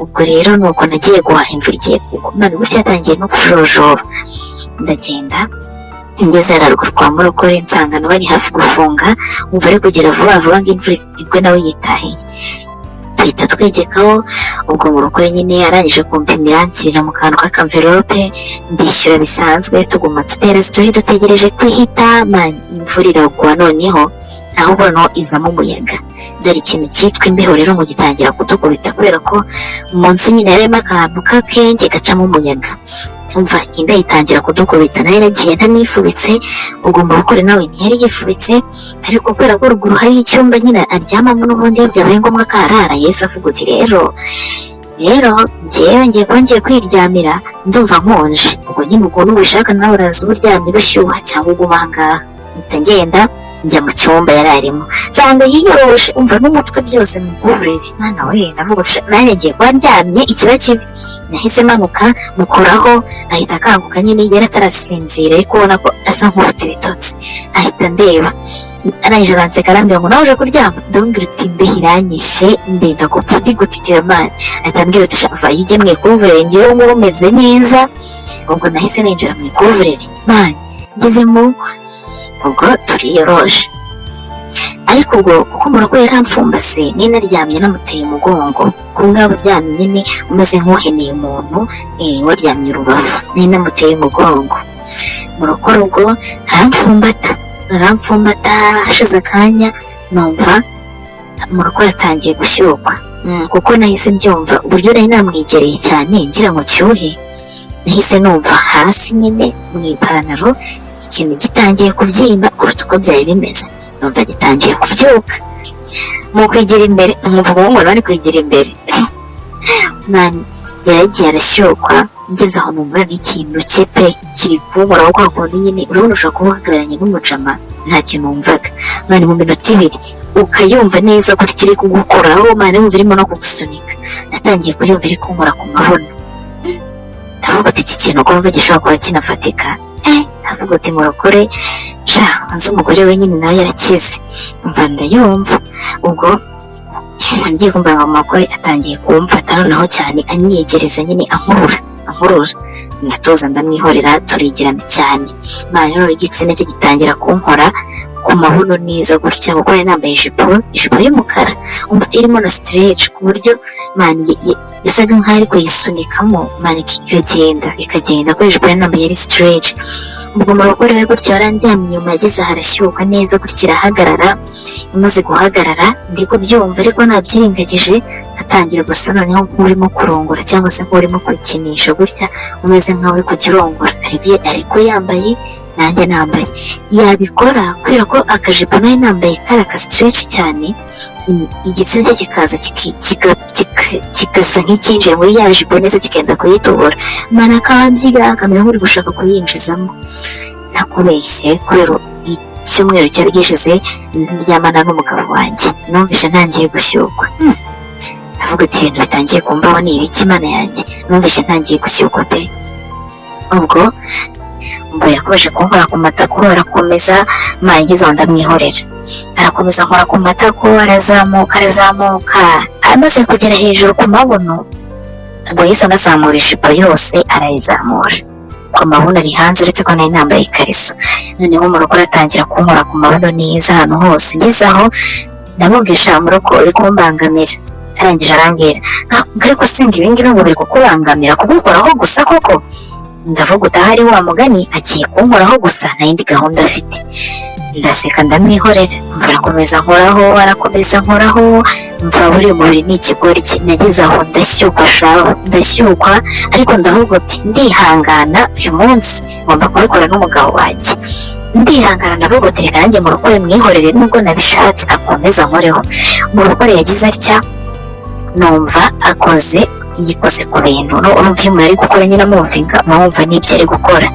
Ubwo rero nuko nagiye guhaha, imvura igiye kugwa, none gutya yatangiye no kujojoba. Ndagenda, ngeze haruguru kwa Murokore, nsanga nawe ari hafi gufunga. Umva, ari kugira vuba vuba ngo imvura igwe nawe yitahiye. Tuhita twegekaho. Ubwo Murokore nyine arangije kumpimira, anshyirira mu kantu k'akamverope, ndishyura bisanzwe, tuguma dutera story dutegereje kwihita. Man, imvura iragwa noneho, ahubwo no izamo umuyaga. Dore ikintu cyitwa imbeho rero ngo gitangira kudukubita, kubera ko munsi nyine harimo akantu k'akenge gacamo umuyaga. Umva, imbeho itangira kudukubita. Nayo nagiye ntanifubitse, ubwo Murokore nawe ntiyari yifubitse, ariko kubera ko ruguru hari icyumba nyine aryamamo n'ubundi iyo byabaye ngombwa ko aharara, yahise avuga uti: "Rero rero njyewe ngiye kuba ngiye kwiryamira, ndumva nkonje. Ubwo nyine ubwo nubishaka nawe uraza uba uryamye bushyuha cyangwa uguma aha ngaha." Mpita ngenda njya mu cyumba yari arimo, nsanga yiyoroshe, umva, n'umutwe byose mu ikuvureri. Mwana we, ndavuga uti: "Nanjye ngiye kuba ndyamye ikiba kibi." Nahise manuka mukoraho, ahita akanguka. Nyine yari atarasinzira, ariko ubona ko asa nk'ufite ibitotsi. Ahita ndeba, arangije aranseka, arambwira ngo: "Nawe uje kuryama?" Ndamubwira uti: "Imbeho iranyishe, ndenda gupfa, ndi gutitira." Man, ahita ambwira uti: "Vayo ujye mu ikuvureri, ngewe ngubu umeze neza." Ubwo nahise ninjira mu ikuvureri. Man, ngezemo ubwo turiyoroshe, ariko ubwo kuko Murokore yaramfumbase, niba naryamye namuteye umugongo, kumwe waba uryamye nyine umeze nk'uheneye umuntu, waryamye urubavu, niba namuteye umugongo. Murokore ubwo aramfumbata, aramfumbata. Hashize akanya numva Murokore atangiye gushyukwa. Kuko nahise mbyumva uburyo nari namwegereye cyane ngira ngo nshyuhe, nahise numva hasi nyine mu ipantaro ikintu gitangiye kubyimba kuruta uko byari bimeze. Numva gitangiye kubyuka mu kwegera imbere, nkumva umuhungu nawe ari kwegera imbere. Man, yaragiye arashyukwa, ngeze aho numva n'ikintu cye pe kiri kunkoraho. Kwa kundi nyine urabona ushobora kuba uhagararanye n'umujama nta kintu wumvaga, man, mu minota 2 ukayumva neza ko kiri kugukoraho. Man, wumva irimo no kugusunika. Natangiye kuyumva iri kunkora ku mabuno. Ndavuga uti: "Iki kintu ko numva gishobora kuba kinafatika." Ndavuga uti: "Murokore sha, nzi umugore we nyine nawe yarakize." Umva, ndayumva. Ubwo ngiye kumva ngo Murokore atangiye kumfata noneho cyane, anyegereza nyine, ankurura, ankurura. Ndatuza, ndamwihorera, turegerana cyane. Man, noneho igitsina cye gitangira kunkora ku mabuno neza gutya, kuko nari nambaye ijipo y'umukara, umva, irimo na stretch, ku buryo man yasaga nkaho ari kuyisunikamo, man, ikagenda ikagenda, kuko ijipo yari nambaye yari stretch. Ubwo Murokore we gutya warandyamye inyuma, yageze aha arashyukwa neza gutya, irahagarara. Imaze guhagarara, ndi kubyumva ariko nabyirengagije, atangira gusa noneho nk'urimo kurongora cyangwa se nk'urimo kwikinisha gutya, umeze nkaho uri kukirongora, ariko yambaye nanjye nambaye. Yabikora, kubera ko akajipo nari nambaye kari aka stretch cyane, igitsina cye kikaza kigasa nk'icyinjiye muri ya jipo neza, kikenda kuyitobora. Man, akabyiga akamera nk'uri gushaka kuyinjizamo. Ntakubeshye, kubera icyumweru cyari gishize ndyamana n'umugabo wanjye, numvise ntangiye gushyukwa. Ndavuga uti: "Ibintu bitangiye kumbaho ni ibiki, Mana yanjye?" Numvise ntangiye gushyukwa pe. Ubwo yakomeje kunkora ku matako, arakomeza. Man, ngeze aho ndamwihorera, arakomeza nkora ku matako, arazamuka, arazamuka. Amaze kugera hejuru ku mabuno, ubwo yahise anazamura ijipo yose, arayizamura ku mabuno ari hanze, uretse ko nari nambaye ikariso. Noneho Murokore atangira kunkora ku mabuno neza ahantu hose. Ngeze aho ndamubwira: "Sha Murokore, uri kumbangamira." Arangije arambwira ngo: "Ariko singa ibi ngibi ngo biri kukubangamira kugukoraho gusa koko?" Ndavuga utahari wa mugani agiye kunkoraho gusa, nta yindi gahunda afite. Ndaseka, ndamwihorera. Mva, arakomeza nkoraho, arakomeza nkoraho. Mva, buriya umubiri ni ikigoryi. Nageze aho ndashyukwa shaho, ndashyukwa, ariko ndavuga uti: "Ndihangana, uyu munsi ngomba kubikora n'umugabo wanjye." Ndihangana, ndavuga uti: "Reka nanjye Murokore mwihorere, nubwo nabishatse akomeza nkoreho." Murokore yagize atya, numva akoze, yikoze ku bintu. No urumva iyo umuntu ari gukora nyine amuvinga, uba wumva n'ibyo ari gukora.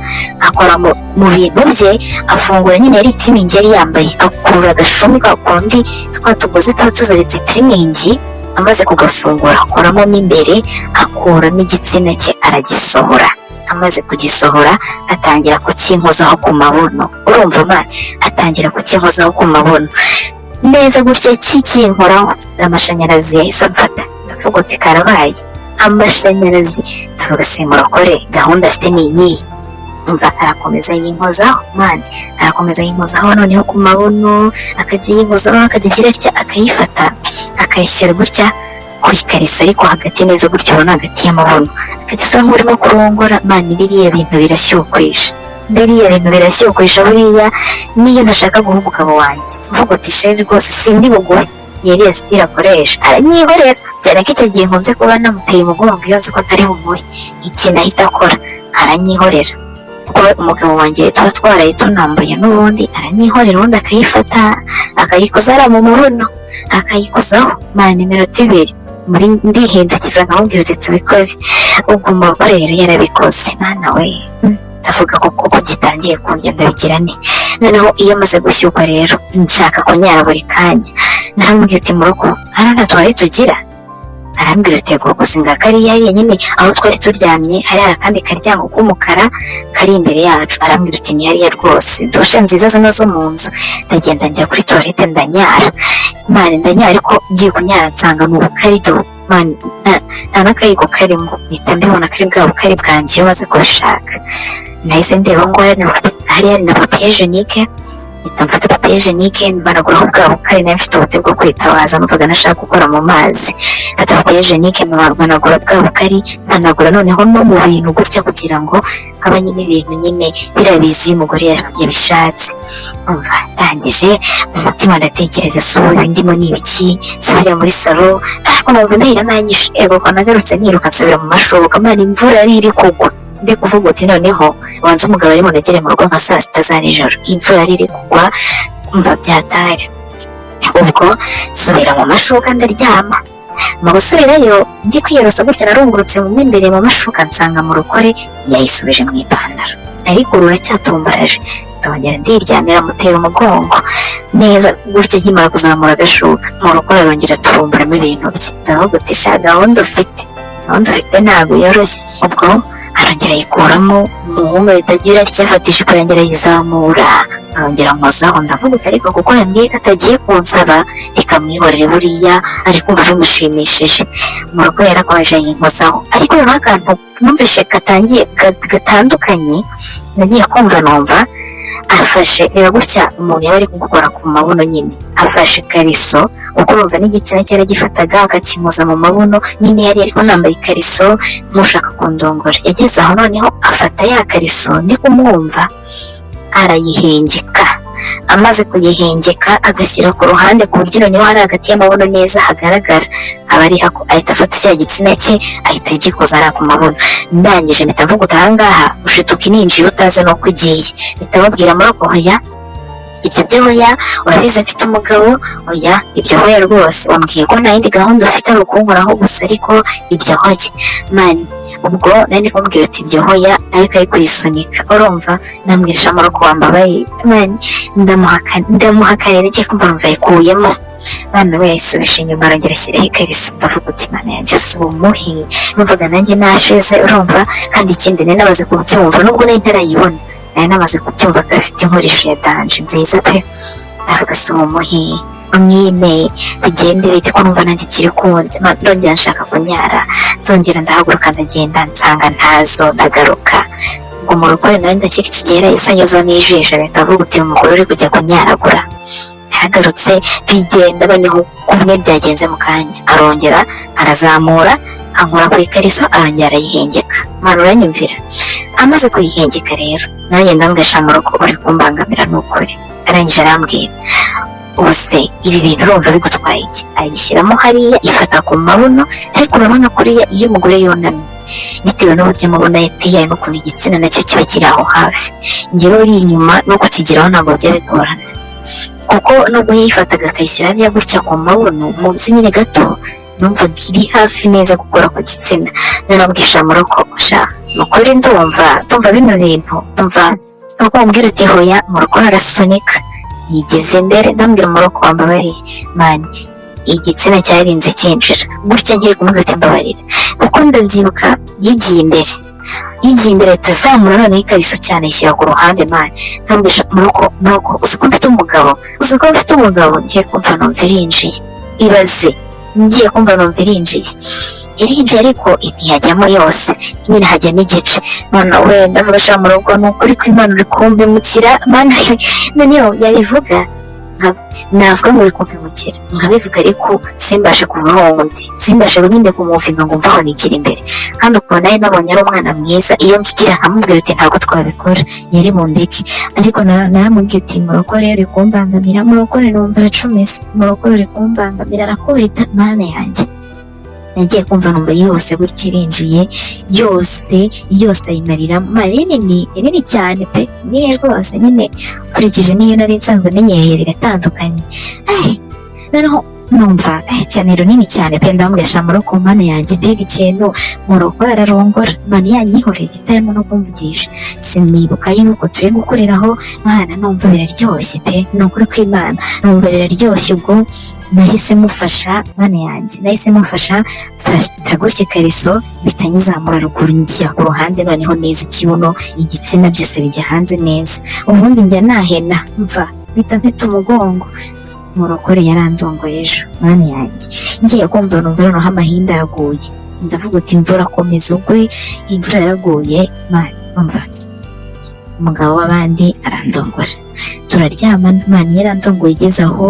Akora mu bintu bye, afungura nyine, yari itiriningi yari yambaye, akurura agashumi ka kundi twa tugozi tuba tuziritse itiriningi. Amaze kugafungura, akuramo mo imbere, akuramo igitsina cye, aragisohora. Amaze kugisohora, atangira kukinkozaho ku mabuno. Urumva man, atangira kukinkozaho ku mabuno neza gutya, kikinkoraho, amashanyarazi yahise amfata. Ndavuga uti: "Karabaye." Amashanyarazi. Ndavuga: "Se murokore gahunda afite ni iyihe?" Umva, arakomeza yinkozaho, man, arakomeza yinkozaho noneho ku mabuno, akajya yinkozaho, akajya agira atya akayifata, akayishyira gutya ku ikariso, ariko hagati neza gutya, ubona hagati y'amabuno, akajya asa nk'urimo kurongora. Man, biriya bintu birashyukwisha, biriya bintu birashyukwisha. Buriya niyo ntashaka guha umugabo wanjye, mvuga uti: "Chéri, rwose sindi buguhe," ni iriya style akoresha, aranyihorera cyane ko icyo gihe nkunze kuba namuteye umugongo. Iyo nzi ko ntari bumuhe ikintu ahita akora, aranyihorera, kuko umugabo wanjye tuba twaraye tunambuye n'ubundi, aranyihorera. Ubundi akayifata, akayikoza hariya mu mabuno, akayikozaho, man, iminota 2 muri ndihindukiza nkamubwira uti: "Tubikore." Ubwo umugore rero yarabikoze, mwana we. Ndavuga ko kuko gitangiye kundya, ndabigira nte? Noneho iyo amaze gushyukwa rero, nshaka kunyara buri kanya. Naramubwira uti: "Mu rugo hano nta toilette tugira?" Arambwira uti: "Yego." Gusa kariya hariya nyine aho twari turyamye, hari akandi karyango k'umukara kari imbere yacu. Arambwira uti: "Ni hariya rwose, douche nziza zino zo mu nzu." Ndagenda njya kuri toilette, ndanyara, man, ndanyara, ariko ngiye kunyara nsanga ni ubukarido, man, nta n'akayiko karimo. Mpita mbibona kari bwa bukari bwanjye. Iyo maze kubishaka, nahise ndeba ngo hari hari na papier hygiénique, mpita mfata papier hygiénique mpanaguraho bwa bukari. Nari mfite ubuti bwo kwitabaza, numvaga nashaka gukora mu mazi. Mfata papier hygiénique, mpanagura bwa bukari, mpanagura noneho no mu bintu gutya kugira ngo ngabanyemo ibintu nyine. Birabizi iyo umugore yabishatse. Umva, ndangije mu mutima ndatekereza: "Si ubu ndimo ni ibiki?" Nsubira muri salon, ariko numva ndahira nanyishe. Ego ko nagarutse niruka, nsubira mu mashuka, man, imvura yari iri kugwa. Ndi kuvuga uti: "Noneho wanze umugabo arimo nagere mu rugo nka saa 6 za nijoro." Imvura yari iri kugwa, umva, byatari. Ubwo nsubira mu mashuka, ndaryama. Mu gusubirayo, ndi kwiyorosa gutya, narungurutse mu imbere mu mashuka, nsanga mu rukore yayisubije mu ipantaro, ariko ruracyatumbaraje. Ndongera ndiryamira, mutera umugongo neza gutya. Nkimara kuzamura agashuka, mu rukore arongera turumburamo ibintu bye. Ndavuga uti: "Sha, gahunda ufite ntabwo yoroshye." Ubwo arongera ayikuramo. Umuhungu ahita agira atya, afata ijipo yanjye arayizamura, arongera nkozaho. Ndavuga uti: "Ariko kuko yambwiye ko atagiye kunsaba, reka mwihorere, buriya ari kumva bimushimishije." Mu rugo yarakomeje yinkozaho, ariko noneho akantu numvishe katangiye gatandukanye, nagiye kumva numva afashe, reba gutya umuntu yaba ari kugukora ku mabuno nyine, afashe ikariso, kuko urumva n'igitsina cye yaragifataga akakinkoza mu mabuno nyine, yari ariko nambaye ikariso nk'ushaka kundongora. Yageze aho noneho afata ya kariso, ndi kumwumva, arayihengeka. Amaze kuyihengeka, agashyira ku ruhande ku buryo noneho hari hagati y'amabuno neza hagaragara, aba ari hako ahita afata cya gitsina cye, ahita agikoza ari ku mabuno. Ndangije mpita mvuga uti: "Ahangaha ushituka ininjiye utazi n'uko ugiye." Mpita mubwira muri uko: "Hoya, ibyo byo hoya, urabizi mfite umugabo, oya, ibyo hoya rwose. Wambwiye ko nta yindi gahunda ufite ari ukunkoraho gusa, ariko ibyo hoya, man." Ubwo nari ndi kumubwira uti: "Ibyo hoya," ariko ari kuyisunika, urumva ndamwirisha amaboko, wambabaye, man, ndamuhakanira. Ngiye kumva numva yikuyemo, bana we, yayisubije inyuma, arongera ashyiraho ikariso. Ndavuga uti: "Mana yanjye, si ubumuhe?" Numvaga nanjye nashize, urumva. Kandi ikindi, nari namaze kubyumva, nubwo nari ntarayibona, nari namaze kubyumva ko afite inkoresho ya danger nziza pe. Ndavuga: "Si ubumuhe mwime, bigende bite ko numva nanjye kiri kundya?" Ndongera nshaka kunyara, ndongera ndahaguruka, ndagenda, nsanga ntazo, ndagaruka. Ngo mu rukore nawe ndakeka icyo gihe yahise anyuzamo ijisho, agahita avuga uti: "Uyu mugore uri kujya kunyaragura." Yaragarutse, bigenda noneho kumwe byagenze mu kanya, arongera arazamura, ankora ku ikariso, arongera arayihengeka. Mwana, uranyumvira? Amaze kuyihengeka rero, nanjye ndamubwira: "Mu rugo uri kumbangamira, ni ukuri." Arangije arambwira: "Ubuse ibi bintu urumva bigutwaye iki?" Ayishyiramo hariya, ifata ku mabuno, ariko urabona kuriya iyo umugore yunamye, bitewe n'uburyo amabuno ye ateye, hari n'ukuntu igitsina nacyo kiba kiri aho hafi. Njyewe uri inyuma no kukigeraho ntabwo bijya bigorana, kuko nubwo yayifataga akayishyira hariya gutya ku mabuno munsi nyine gato, numvaga iri hafi neza gukora ku gitsina. Naramubwisha amaboko: "Sha, ni ukuri ndumva bino bintu, ndumva uko mubwira uti hoya." Mu rugo arasunika, yigeze imbere. Ndambwira: "Amaboko, wambabariye, man." Igitsina cyarinze cyinjira gutya nkiri kumubwira uti: "Mbabarira," kuko ndabyibuka yigiye imbere, yigiye imbere, ahita azamura noneho ikariso cyane, ayishyira ku ruhande. Man, ndamubwisha amaboko: "Muroko, uzi ko mfite umugabo? Uzi ko mfite umugabo?" Ngiye kumva numva irinjiye. Ibaze, ngiye kumva numva irinjiye. Irinjiye ariko ntiyajyamo yose nyine, hajyamo igice. None wenda ndavuga: "Sha, mu rugo, ni ukuri kw'Imana uri kumpemukira." Mana, noneho yabivuga, navuga ngo uri kumpemukira, nkabivuga ariko simbashe kuva aho ndi, simbashe nyine kumuvinga ngo mvaho nigira imbere. Kandi ukuntu nari nabonye ari umwana mwiza, iyo mbwira nkamubwira uti ntabwo twabikora, yari bundeke. Ariko naramubwiye uti: "Murokore, uri kumbangamira." Murokore numva aracumise, murokore uri kumbangamira, arakubita. Mana yanjye, nagiye kumva numva yose gutya irinjiye yose yose, ayimariramo. Nini ni nini cyane pe, nini rwose nyine, ukurikije n'iyo nari nsanzwe menyereye biratandukanye. Noneho numva cyane runini cyane pe. Ndamubwira: "Sha muroko, mana yanjye, mbega ikintu!" Murokore ararongora, mana, yanyihoreye itarimo no kumvugisha. Sinibuka yuko turi gukoreraho. Mana, numva biraryoshye pe, ni ukuri kw'Imana numva biraryoshye. Ubwo nahise mufasha, mana yanjye, nahise mufasha, mfata gutya ikariso, mpita nyizamura ruguru, nyishyira ku ruhande. Noneho neza ikibuno, igitsina byose bijya hanze neza. Ubundi njya nahena mva mpita mpita umugongo. Murokore yarandongoye ejo, mana yanjye. Ngiye kumva numva noneho amahinda araguye. Ndavuga uti: "Imvura komeza ugwe." Imvura yaraguye, mana. Umva, umugabo w'abandi arandongora, turaryamana. Mana, yarandongoye igeze aho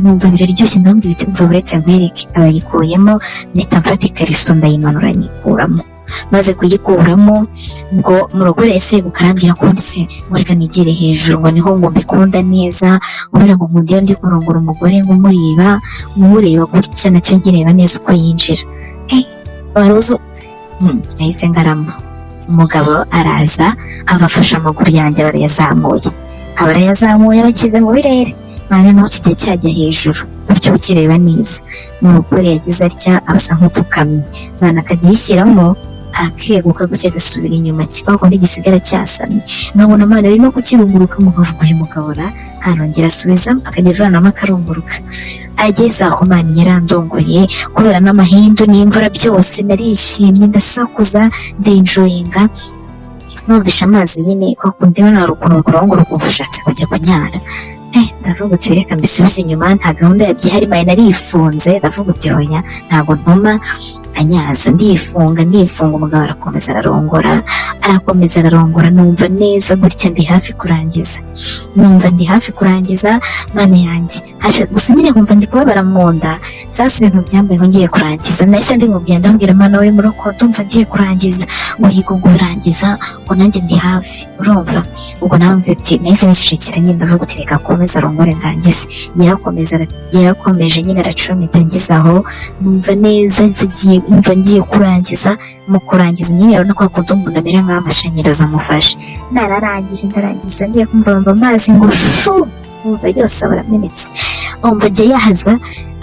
numva biraryoshye. Ndamubwira uti: "Umva, uretse nkwereke." Abayikuyemo, mpita mfata ikariso ndayimanura, nyikuramo. Maze kuyikuramo, ubwo murokore ese ukarambwira ko se ngo reka nigere hejuru, ngo niho ngo mbikunda neza, kubera ngo nkunda iyo ndi kurongora umugore ngo umureba, umureba gutya, nacyo nkireba neza uko yinjira. Wari uzi? Nahise ngarama. Umugabo araza, abafashe amaguru yanjye barayazamuye, aba arayazamuye, abashyize mu birere. Noneho kijya cyajya hejuru gutyo ukireba neza. Umugore yagize atya, asa nk'upfukamye, mwana, akajya yishyiramo, akeguka gutya, agasubira inyuma, kwa kundi gisigara cyasamye. Nkabona, Mana, ari no kukirunguruka. Mukavuga uyu mugabo ra, arongera asubizamo, akajya avanamo, akarunguruka. Ageze aho, Mana, yarandongoye kubera n'amahindu n'imvura byose. Narishimye, ndasakuza, ndenjoyinga. Numvisha amazi nyine kwa kundi hano hari ukuntu bakurongora ukumva ushatse kujya kunyara. Ndavuga uti: "Reka mbisubize inyuma." Nta gahunda yabyihari maye, narifunze. Ndavuga uti: "Hoya, ntabwo ntuma anyaza." Ndifunga, ndifunga. Umugabo arakomeza ararongora, arakomeza ararongora. Numva neza gutya ndi hafi kurangiza, numva ndi hafi kurangiza, Mana yanjye. Gusa nyine nkumva ndi kubabara mu nda. Sasa ibintu byambayeho ngiye kurangiza, nahise mbimubwira, ndamubwira: "Mana we, muroko, ndumva ngiye kurangiza." Ngo yigo, ngo urangiza, ngo nanjye ndi hafi. Urumva ubwo nawe ati, nahise nicecekera nyine. Ndavuga uti: "Reka akomeze arongore ndangize." Yarakomeza, yarakomeje nyine, aracomita. Ngeze aho numva neza nzigiye, numva ngiye kurangiza. Mu kurangiza nyine urabona ko akunda umuntu amera nk'aho amashanyarazi amufashe. Nararangije, ndarangiza. Ngiye kumva numva amazi ngo shu, numva yose aba aramenetse. Umva, ajya yaza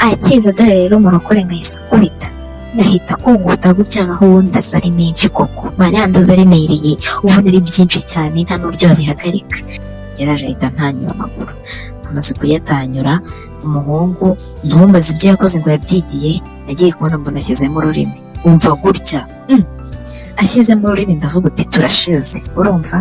akiza. Dore rero umurokore ngahise akubita, ngahita kunguta gutya, naho ubundi aza ari menshi koko. Mwana, yandaza aremereye, ubona ari byinshi cyane, nta n'uburyo babihagarika. Yaraje ahita ntanyura amaguru. Amaze kuyatanyura, umuhungu ntumbaze ibyo yakoze ngo yabyigiye. Nagiye kubona mbona ashyizemo ururimi. Umva gutya, ashyizemo ururimi, ndavuga uti: "Turashize." Urumva,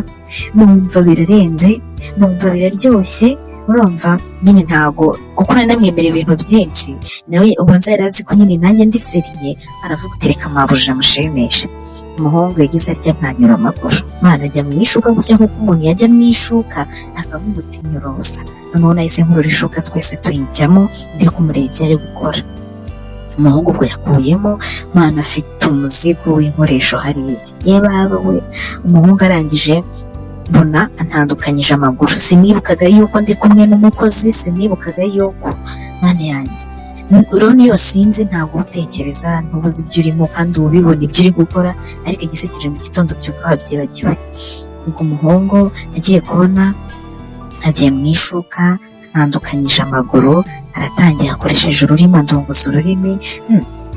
numva birarenze, numva biraryoshye. Urumva nyine ntago kuko nari namwemerera ibintu byinshi, nawe ubanza yari azi ko nyine nanjye ndi sérieux. Aravuga uti: "Reka mabuja mushimishe." Umuhungu yagize atya ntanyura amaguru, mwana, ajya mu ishuka gutya nk'uko umuntu yajya mu ishuka, akavuga uti: "Nyorosa." Noneho nahise nkurura ishuka, twese tuyijyamo, ndi kumureba ibyo ari gukora. Umuhungu ubwo yakuyemo, mwana, afite umuzigo w'inkoresho hariya. Yebaba we! Umuhungu arangije, mbona antandukanyije amaguru. Sinibukaga yuko ndi kumwe n'umukozi, sinibukaga yuko, Mana yanjye, urabona iyo wasinze ntabwo utekereza, ntubuze ibyo urimo kandi uba ubibona ibyo uri gukora. Ariko igisekeje, mu gitondo byuka wabyibagiwe. Ubwo umuhungu agiye kubona agiye mu ishuka, antandukanyije amaguru, aratangiye akoresheje ururimi, andunguza ururimi.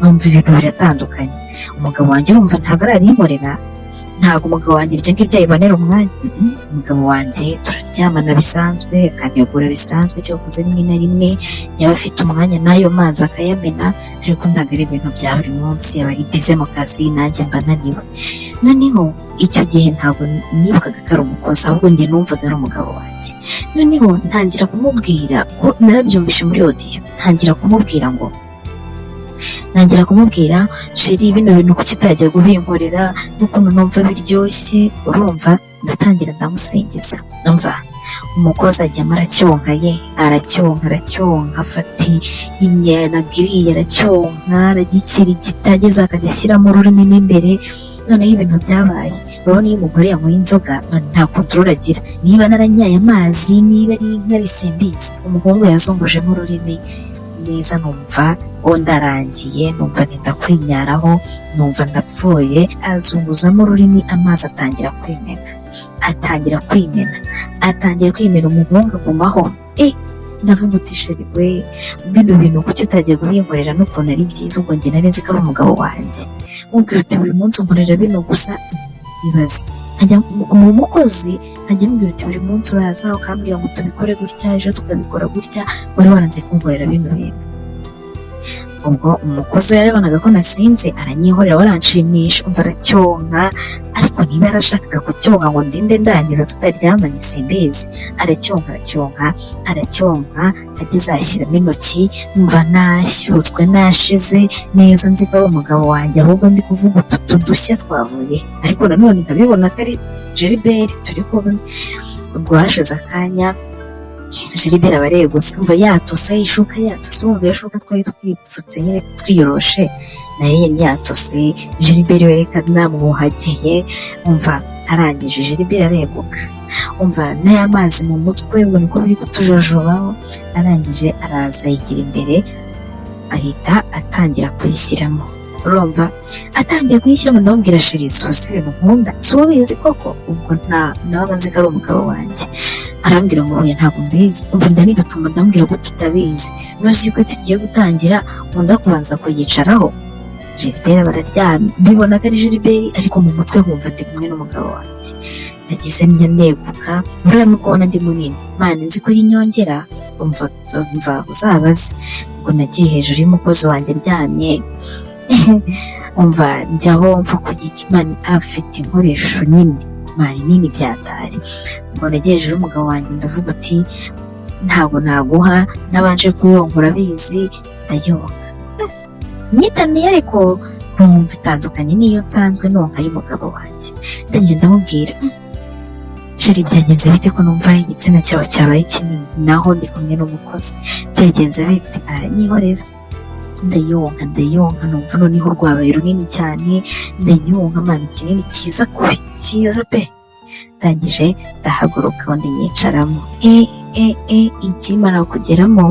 Numva ibintu biratandukanye. Umugabo wanjye, urumva, ntabwo arabinkorera. Ntabwo umugabo wanjye ibyo ngibyo abibonera umwanya. Umugabo wanjye turaryamana bisanzwe, akanegura bisanzwe, cyakoze rimwe na rimwe yaba afite umwanya n'ayo mazi akayamena, ariko ntabwo ari ibintu bya buri munsi. Aba ari busy mu kazi, nanjye mba naniwe. Noneho icyo gihe ntabwo nibukaga ko ari umukozi, ahubwo njye numvaga ari umugabo wanjye. Noneho ntangira kumubwira ko narabyumvishe muri audio, ntangira kumubwira ngo Ntangira kumubwira: "Chéri, bino bintu kuki utajya kubinkorera, n'ukuntu numva biryoshye?" Urumva, ndatangira ndamusingiza. Umva, umukozi ajyamo aracyonka ye, aracyonka, aracyonka, afata imyenda giriye aracyonka, aragikirigita, ageze akajya ashyiramo ururimi mo imbere. Noneho ibintu byabaye, urabona iyo umugore yanyweye inzoga nta contrôle agira, niba naranyaye amazi, niba ari inkari, simbizi. Umuhungu yazungujemo ururimi neza, numva uwo ndarangiye, numva nenda kwinyaraho, numva ndapfuye. Azunguzamo ururimi, amazi atangira kwimena, atangira kwimena, atangira kwimena, umuhungu agumaho. Ndavuga uti: "Chéri we, bino bintu kuki utajya kubinkorera, n'ukuntu ari byiza?" Ubwo njye nari nzi ko ari umugabo wanjye. Mubwira uti: "Buri munsi unkorera bino gusa." Ibaze, nkajya mu mukozi nkajya mubwira uti: "Buri munsi uraza ukambwira ngo tubikore gutya, ejo tukabikora gutya, wari waranze kunkorera bino bintu." Ubwo umukozi we yarabonaga ko nasinze, aranyihorera, waranshimisha. Umva, aracyonka, ariko niba yarashakaga kucyonka ngo ndinde ndangiza tutaryamanye, simbizi. Aracyonka, aracyonka, aracyonka, ageze ashyiramo intoki, numva nashyutswe, nashize neza, nzi ko ari umugabo wanjye, ahubwo ndi kuvuga utu dushya twavuye, ariko nanone nkabibona ko ari Gilbert turi kumwe. Ubwo hashize akanya, Gilbert aba aregutse, umva, yatose, ishuka yatose. Wumva, iyo shuka twari twipfutse nyine, twiyoroshe, nayo yari yatose. Gilbert wereka namwuhagiye. Umva, arangije Gilbert areguka, umva, n'aya mazi mu mutwe, ubwo niko biri kutujojobaho. Arangije araza yigira imbere, ahita atangira kuyishyiramo. Urumva, atangiye kuyishyiramo, ndamubwira: "Chéri, suzi ibintu nkunda, si ubizi koko?" Ubwo nta nabaga nzi ko ari umugabo wanjye. Arambwira ngo: "Oya, ntabwo mbizi." Umva, ndanidutuma, ndamubwira ko tutabizi, nuzi ko tugiye gutangira nkunda kubanza kuyicaraho. Gilbert bararyamye, mbibona ko ari Gilbert, ariko mu mutwe nkumva ndi kumwe n'umugabo wanjye. Nagize njya neguka, murabona kubona ndi munini mani, nzi ko yinyongera. Umva, umva, uzabaze. Ubwo nagiye hejuru y'umukozi wanjye aryamye, umva, njyaho mfa kugika mani, afite inkoresho nyine mani nini byatari. Ubwo nagiye hejuru y'umugabo wanjye, ndavuga uti: "Ntabwo naguha nabanje kuyonka, urabizi." Ndayonka nyitamiye, ariko numva itandukanye n'iyo nsanzwe nonka y'umugabo wanjye. Ndangije ndamubwira: "Chéri, byagenze bite ko numva igitsina cyawe cyabaye kinini, naho ndi kumwe n'umukozi? Byagenze bite?" Aranyihorera, ndayonka, ndayonka, numva noneho rwabaye runini cyane. Ndayonka mani, kinini cyiza kubi, cyiza pe. Ndangije ndahaguruka, undi nyicaramo. E e e, ikimara kugeramo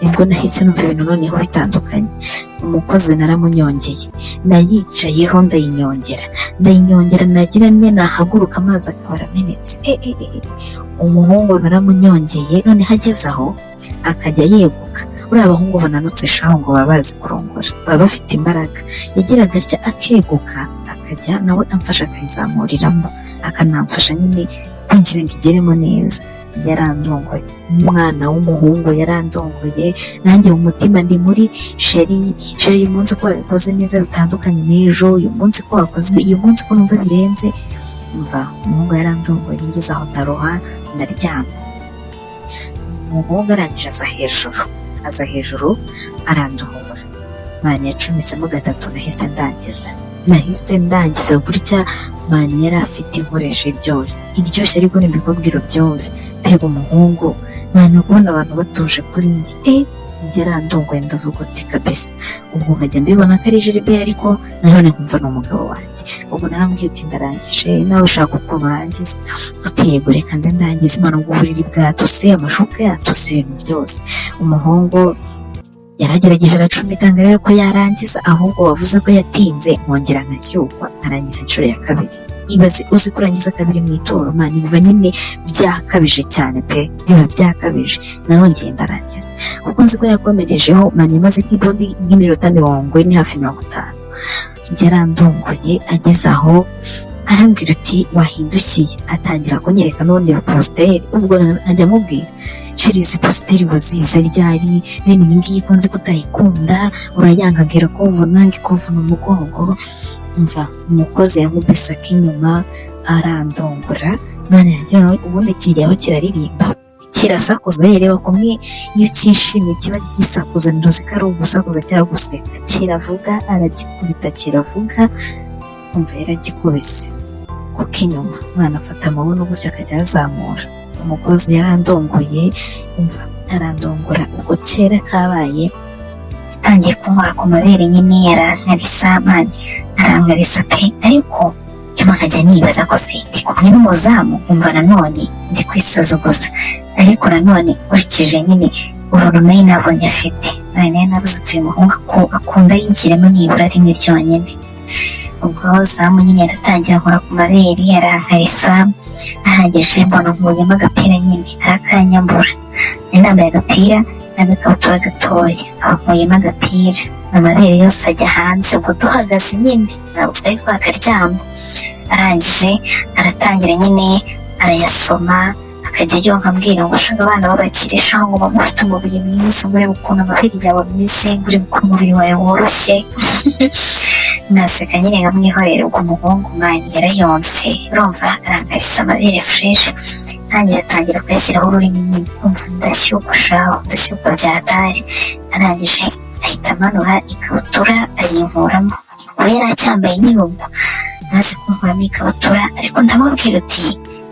nibwo nahise numva ibintu noneho bitandukanye. Umukozi naramunyongeye, nayicayeho ndayinyongera, ndayinyongera, nagira mye nahaguruka amazi akaba aramenetse. E e e, umuhungu naramunyongeye, noneho ageze aho akajya yeguka. Buriya abahungu bananutse shaho ngo baba bazi kurongora, baba bafite imbaraga. Yagiraga atya akeguka, akajya nawe amfasha akayizamuriramo, akanamfasha nyine kugira ngo igeremo neza. Yarandongoye, umwana w'umuhungu yarandongoye. Nanjye mu mutima ndi muri: "Chéri, chéri, uyu munsi ko wabikoze neza bitandukanye n'ejo, uyu munsi ko wakoze, uyu munsi ko numva birenze." Umva, umuhungu yarandongoye, ngeze aho ndaroha, ndaryama. Umuhungu arangije aza hejuru, aza hejuru aranduhura. Mani, yacumisemo gatatu, nahise ndangiza, nahise ndangiza gutya. Mani, yari afite inkoresho iryoshye, iryoshye, ariko nimbikubwira ubyumve. Mbega umuhungu mani, kubona abantu batuje kuriya! Yarandunguye, ndavuga uti: "Kabisa." Ubwo nkajya mbibona ko ari Gilbert, ariko nanone nkumva ni umugabo wanjye. Ubwo narambwiye uti: "Ndarangije, nawe ushaka ukuntu urangiza." Uti: "Yego, reka nze ndangize." Imana, ubwo uburiri bwatose, amashuka yatose, ibintu byose. Umuhungu yaragerageje aracumita ngo arebe ko yarangiza, ahubwo wavuze ko yatinze, nkongera nkashyukwa, nkarangiza inshuro ya kabiri. Ibaze, uzi kurangiza kabiri mu ituro mani, biba nyine byakabije cyane pe, biba byakabije. Narongeye ndarangiza kuko nzi ko yakomerejeho. Mani, yamaze nk'ibundi nk'iminota 40, hafi 50. Yarandunguye, ageze aho arambwira uti: "Wahindukiye?" Atangira kunyereka n'ubundi posture. Ubwo nkajya amubwira: "Chéri, izi posture wazize ryari? Bene iyi ngiyi ko nzi ko utayikunda, urayanga?" Ambwira ko vunanga, ikuvuna umugongo. Umva, umukozi yankubise ak'inyuma, arandongora. None yanjye ubundi kijyaho kiraririmba. Kirasakuza, reba kumwe iyo cyishimye kiba gisakuza, ntuzi ko ari ugusakuza cyangwa guseka. Kiravuga, aragikubita, kiravuga. Umva, yaragikubise kuko inyuma umwana afata amabuno gutya akajya ayazamura. Umugozi yarandongoye, umva, arandongora. Ubwo kera kabaye yatangiye kunkora ku mabere nyine, arankarisa man, arankarisa pe. Ariko nyuma nkajya nibaza ko se ndi kumwe n'umuzamu, nkumva nanone ndi kwisuzuguza. Ariko nanone nkurikije nyine uruntu nari nabonye afite, nari nabuze utuye umuhungu akunda yinjiremo nibura rimwe ryonyine. Ubwo zamu nyine yaratangiye akora ku mabere, arankarisa. Arangije mbona nkuyemo agapira nyine, arakanyambura. Nari nambaye agapira n'agakabutura gatoya, aba nkuyemo agapira, amabere yose ajya hanze. Ubwo duhagaze nyine, ntabwo twari twakaryama. Arangije aratangira nyine arayasoma, akajya yonka, ambwira ngo ushaka abana b'abakire sha, ngo mama ufite umubiri mwiza, ngo urebe ukuntu amabere yawe ameze, ngo urebe ukuntu umubiri wawe woroshye. Naseka nyine nkamwihorera. Ubwo umuhungu man yarayonse, urumva, arangarisa amabere fresh. Ntangira atangira kuyashyiraho ururimi nyine, kumva ndashyukwa shaho, ndashyukwa byatari. Arangije ahita amanura ikabutura, ayinkuramo. Ubu yari acyambaye nyine. Ubwo amaze kunkuramo ikabutura, ariko ndamubwira uti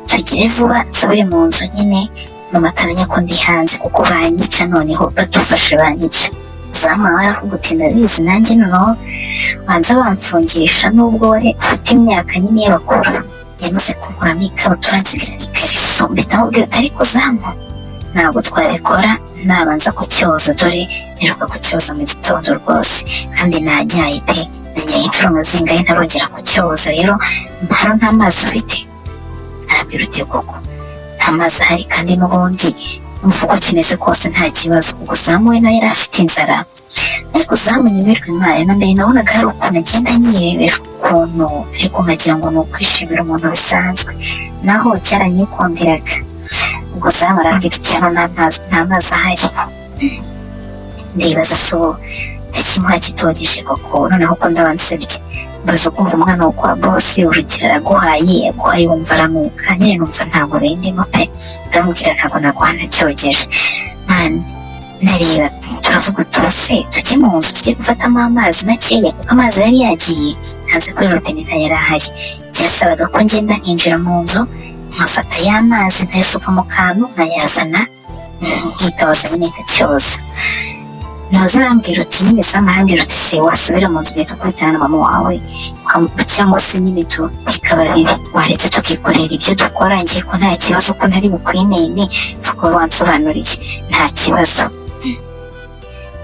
tugire vuba nsubire mu nzu nyine, mama atamenya ko ndi hanze, kuko banyica. Noneho badufashe banyica. Zamu nawe aravuga uti ndabizi nanjye, noneho banza bamfungisha nubwo wari ufite imyaka nyine y'abakuru. Yamaze kunkuramo ikabutura, nsigarana ikariso. Mpita mubwira ati ariko zamu, ntabwo twabikora nabanza kucyoza, dore mperuka kucyoza mu gitondo rwose, kandi nanyaye pe, nanyaye inshuro nka zingahe ntarongera kucyoza. Rero hano nta mazi ufite? Arabwira uti koko nta mazi ahari, kandi n'ubundi umva uko kimeze kose nta kibazo. Ubwo zamu we nawe yari afite inzara, ariko zamu nyemerwe imana na mbere nabonaga hari ukuntu agenda anyirebesha ukuntu, ariko nkagira ngo ni ukwishimira umuntu bisanzwe, naho cyaranyikundiraga. Ubwo zamu arambwira uti hano nta mazi ahari. Ndibaza so ndakimuha kitogeje koko? Noneho ko ndaba nsebye, mbaza kumva umwana wo kwa boss, urugero araguhaye, aguhaye wumva aranuka nyine, numva ntabwo bindimo pe. Ndamubwira ntabwo naguha ntacyogeje man. Ndareba, turavuga utuse tujye mu nzu tujye gufatamo amazi makeya, kuko amazi yari yagiye hanze kuri robine, ntayari ahari. Byasabaga ko ngenda nkinjira mu nzu, nkafata ya mazi, nkayasuka mu kantu, nkayazana, nkitabaza nyine nkacyoza. Ntuza arambwira uti nyine, Sam arambwira uti se wasubira mu nzu ugahita ukubitana na mama wawe, cyangwa se nyine tu bikaba bibi, waretse tukikorera ibyo dukora? Ngiye ko nta kibazo, ko ntari bukwinene, pfa kuba wansobanuriye, nta kibazo.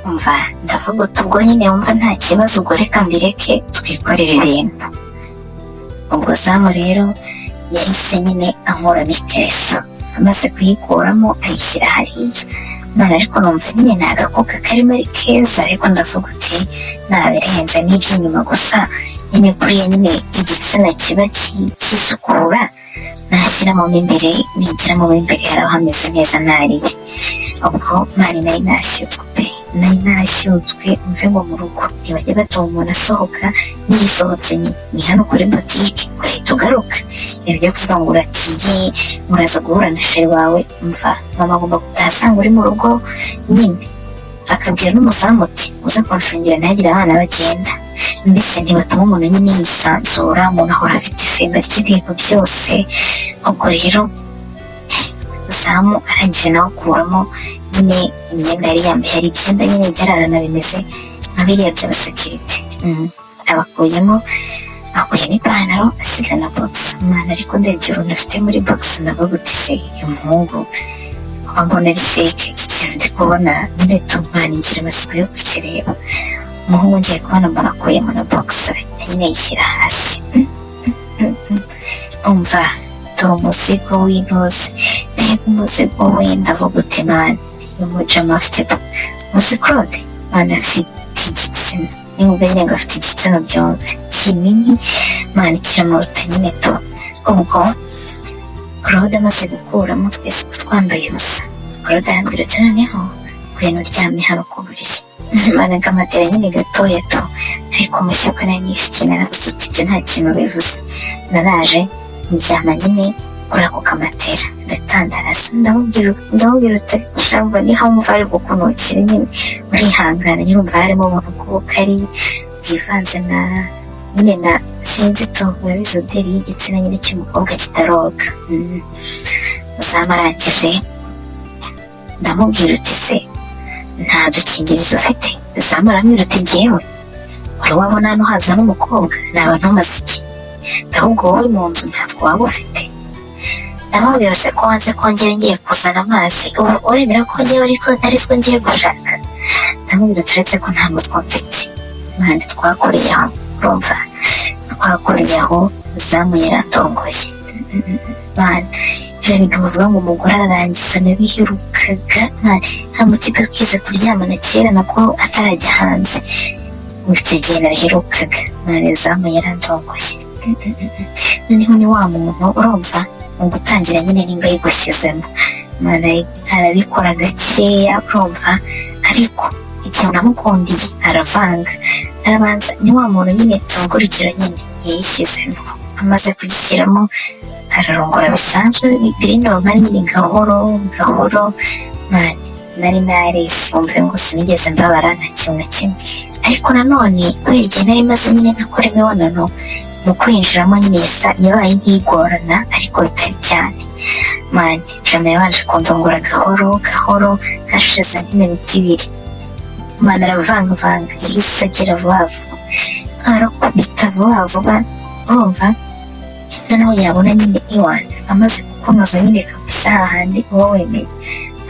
Umva, ndavuga uti ubwo nyine wumva nta kibazo, ubwo reka mbireke twikorere ibintu. Ubwo zamu rero yahise nyine ankuramo ikariso. Amaze kuyikuramo ayishyira hariya. None ariko numva nyine ni agakobwa karimo ari keza, ariko ndavuga uti nabirenze n'iby'inyuma gusa nyine, kuriya nyine igitsina kiba kisukura, nashyiramo mo imbere, nigiramo mo imbere haraba hameze neza ntaribi. Ubwo man nari nashyutswe pe, nari nashyutswe. Mve ngo mu rugo ntibajya batuma umuntu asohoka, nisohotse nyine ni hano kuri botike ugahita ugaruka. Ibintu byo kuvuga ngo uragiye, muraza guhura na chéri wawe, mva mama agomba gutaha asanga uri mu rugo nyine, akabwira n'umuzamu uti uze kunshungira ntihagire abana bagenda. Mbese ntibatuma umuntu nyine yisanzura, umuntu ahora afite ifemba ry'ibintu byose. Ubwo rero zamu arangije nawe akuramo nyine imyenda yari yambaye, hari ibyenda nyine byararana bimeze nka biriya by'abasekirite. Abakuyemo, akuyemo ipantaro, asiga na boxer umwana. Ariko ndebye uruntu afite muri boxer, ndavuga uti se uyu muhungu mbona ari fake? Iki kintu ndi kubona nyine tumana ngira amatsiko yo kukireba. Umuhungu ngiye kubona mbona akuyemo na boxer nyine, yishyira hasi. Umva, dore umuzigo w'intuzi, mbega umuzigo we! Ndavuga uti man, uyu mujama afite, uzi Claude man afite igitsina, nimba nyine ngo afite igitsina byombi kinini man, kiramuruta nyine tu. Ubwo Claude amaze gukuramo, twese twambaye ubusa, Claude arambwira ati noneho ngwino uryame hano ku buriri. Man akamatera nyine gatoya tu, ariko mushyuka nari nifitiye, naravuze uti ibyo nta kintu bivuze. Naraje ndyama nyine kuri ako kamatera. Ndatandaraza, ndamubwira uti: "Shamva niho wumva ari gukunukira nyine, urihangana nyine." Urumva harimo ubuntu bw'ubukari bwivanze na nyine na sinzi tu, urabizi, odeur y'igitsina nyine cy'umukobwa kitaroga. Zamarangije ndamubwira uti: "Se nta dukingirizo ufite?" Zamarambwira uti: "Njyewe wari wabona hano haza n'umukobwa naba ntumaze iki? Ahubwo wowe mu nzu ntatwo waba ufite." Ndamubwira: "Se ko wanze ko ngewe ngiye kuzana amazi, ubu uremera ko ngewe ariko arizwo ngiye gushaka?" Ndamubwira: "Turetse ko nta mutwe mfite." Mwana, twakoreye aho, urumva twakoreye aho, Zamu yaratongoye. Mwana, ibyo bintu bavuga ngo umugore ararangiza nabiherukaga. Mwana, nta mutipe twize kuryamana kera nabwo atarajya hanze, icyo gihe nabiherukaga. Mwana, Zamu yarandongoye. Noneho ni wa muntu, urumva mu gutangira nyine nimba yigushyizemo, mwana, arabikora gakeya, urumva, ariko ikintu namukundiye aravanga, arabanza. Ni wa muntu nyine, tuvuga urugero nyine yayishyizemo, amaze kugishyiramo ararongora bisanzwe, biri normal nyine, gahoro gahoro. Mwana, nari narese, wumve ngo sinigeze mbabara, nta kintu na kimwe. Ariko nanone kubera igihe nari maze nyine ntakora imibonano, mu kwinjiramo nyine yabaye nk'igorana, ariko bitari cyane. Mani, Jama yabanje kundongora gahoro gahoro, hashize nk'iminota 2, mani, aravangavanga, yahise agira vuba vuba, arakubita vuba vuba. Urumva noneho yabona nyine iwana amaze kukunoza nyine kabisa, hahandi uba wemeye,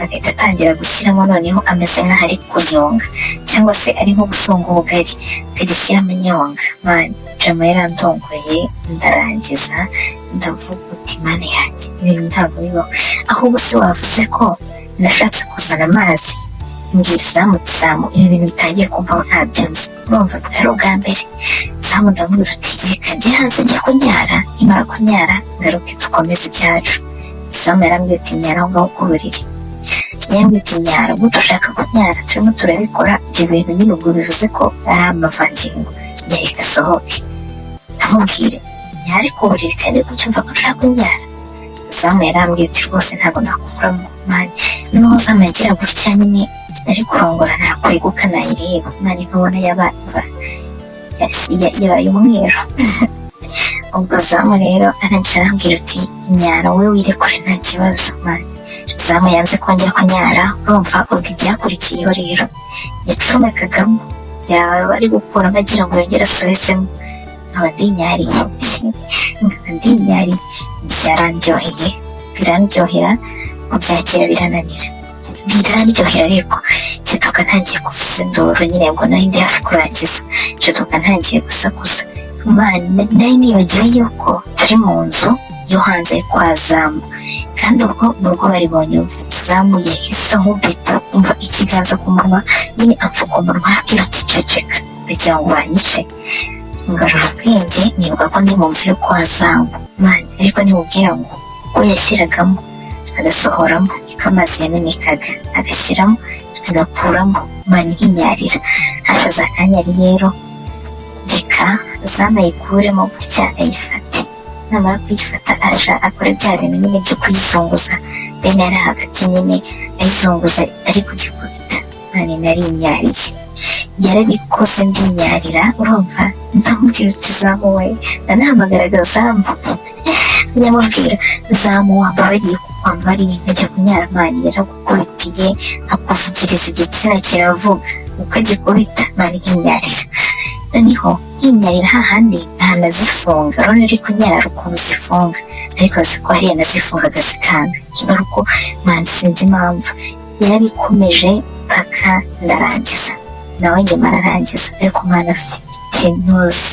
agahita atangira gushyiramo, noneho ameze nk'aho ari kunyonga cyangwa se ari nko gusonga ubugari, akajya ashyiramo inyonga. Mani, Jama yarandongoye, ndarangiza, ndavuga uti: "Mani yanjye, ibintu ntabwo bibaho." Ahubwo se wavuze ko nashatse kuzana amazi, mbwira Zamu uti: "Zamu, ibi bintu bitangiye kumvaho ntabyo nzi." Urumva bwari ubwa mbere. Zamu ndamubwira uti: "Reka njye hanze njye kunyara, nimara kunyara ngaruke dukomeze ibyacu." Zamu yarambwiye uti: "Nyara aho ngaho ku buriri." Yarambwiye uti: "Nyara gute? Ushaka kunyara turimo turabikora ibyo bintu nyine?" Ubwo bivuze ko ari amavangingo, yareka asohoke. Ndamubwire nyare ku buriri kandi kucyumva ko nshaka kunyara. Zamu yarambwiye ati: "Rwose ntabwo nakuramo." Mani, noneho Zamu yagira gutya nyine ari kurongora, nakweguka nayireba, mani, nkabona yabaye umweru. Ubwo Zamu rero arangije arambwira uti: "Nyara wowe wirekure, nta kibazo." Mani, Zamu yanze ko njya kunyara. Urumva ubwo ibyakurikiyeho rero, yacomekagamo, yaba ari gukuramo agira ngo yongere asubizemo, nkaba ndinyariye, nkaba ndinyariye. Byarandyoheye, birandyohera, kubyakira birananira, birandyohera, ariko nshiduka ntangiye kuvuza induru nyine. Ngo nari ndi hafi kurangiza, nshiduka ntangiye gusakuza. Mana, nari nibagiwe yuko turi mu nzu yo hanze kwa Zamu, kandi ubwo mu rugo bari bonyumva. Zamu yahise ankubita, umva, ikiganza ku munwa nyine, apfuka umunwa, arabwira uti: "Ceceka kugira ngo banyice." Ngarura ubwenge, nibuka ko ndi mu nzu yo kwa Zamu. Mani, ariko ntimubwira ngo uko yashyiragamo agasohoramo niko amazi yamenekaga, agashyiramo agakuramo, mani, nkinyarira. Hashize akanya rero, reka Zamu ayikuremo gutya ayifate, namara kuyifata aja akora bya bintu nyine byo kuyizunguza, bene ari hagati nyine ayizunguza ari kugikubita. Mani, narinyariye, yarabikoze ndinyarira. Urumva ndamubwira uti: "Zamu we." Ndanahamagaraga Zamu, nyamubwira: "Zamu, wambabariye, wambabariye nkajya kunyara?" Mani, yaragukubitiye akuvugiriza igitsina kiravuga uko agikubita. Mani, nkinyarira, noneho nkinyarira hahandi ntanazifunga. Urabona uri kunyara ukuntu zifunga, ariko azi ko hariya nazifungaga zikanga ingaruko. Mani, sinzi impamvu yarabikomeje mpaka ndarangiza, nawe nyuma ararangiza. Ariko umwana afite ntuzi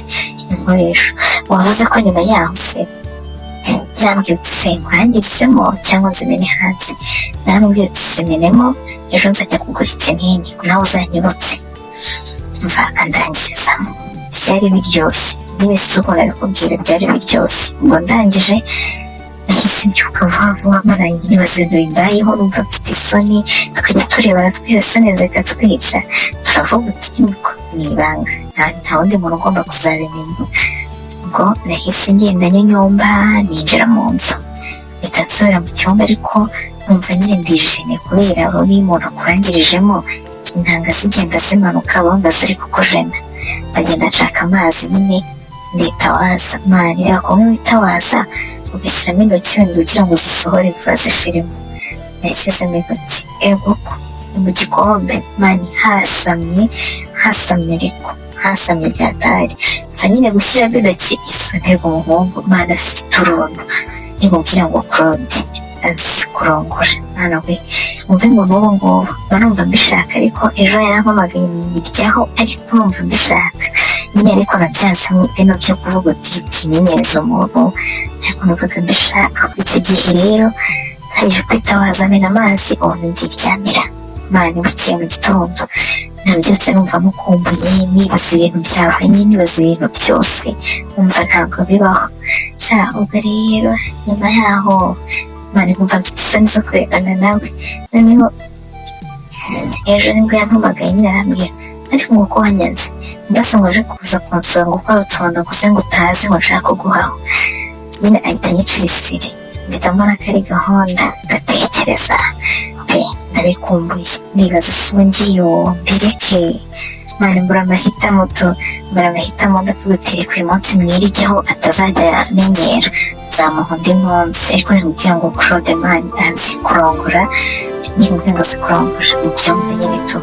inkoresho. Wavuze ko nyuma yaho se yarambwiye uti: "Se nkurangirizemo cyangwa nzimene hanze?" Naramubwiye uti: "Zimenemo, ejo nzajya kugura ikinini nawe uzanyibutse." Mva andangirizamo, byari biryoshye nyine, si uko nabikubwira, byari biryoshye. Ngo ndangije nahise mbyuka vuba vuba, marangiye nibaza ibintu bimbayeho, numva mfite isoni, tukajya turebana twese isoni zikatwica. Turavuga uti: "Nuko ni ibanga, nta wundi muntu ugomba kuzabimenya." Ubwo nahise ngenda nyonyomba, ninjira mu nzu. Mpita Mpita nsubira mu cyumba, ariko numva nyine ndijimye, kubera abo iyo umuntu akurangirijemo intanga zigenda zimanuka, bumva ziri kukujena. Ndagenda nshaka amazi nyine, nditawaza. Man, reba kumwe witawaza ugashyiramo intoki wenda ugira ngo uzisohore vuba zishiremo. Nashyizemo intoki, ego ko ni mu gikombe. Man, hasamye, hasamye, ariko hasamye byatari. Mfa nyine gushyiramo intoki, isonega umuhungu. Man, afite uruntu, nimubwira ngo Claude azi kurongora. Mwana we, umve ngo n'ubu ngubu mba numva mbishaka, ariko ejo yarampamagaye miryaho, ariko numva mbishaka nyine, ariko nabyanze bino byo kuvuga uti timenyereza umuntu, ariko numvaga mbishaka. Icyo gihe rero ntangije kwitabaza, amena amazi, ubundi ndiryamira. Man, bukeye mu gitondo nabyutse numva mukumbuye, nibaza ibintu byawe nyine, nibaza ibintu byose, numva ntabwo bibaho sha. Ubwo rero nyuma yaho, man, nkumva mfite isoni zo kurebana nawe. Noneho ejo nibwo yampamagaye nyine, arambwira ariko ngo ko wanyanze mbese, ngo aje kuza kunsura, ngo ko hari utuntu naguze ngo utazi, ngo nshaka kuguhaho nyine, ahita anyicira isiri. Mpita mbona ko ari gahunda. Ndatekereza pe, ndabikumbuye, nibaza se ubu ngiyo mbireke? Man, mbura amahitamo tu, mbura amahitamo. Ndavuga uti reka uyu munsi mwirigeho atazajya amenyera, nzamuha undi munsi. Ariko nimubwira ngo Claude, man, azi kurongora, nimubwira ngo azi kurongora mubyumve nyine tu.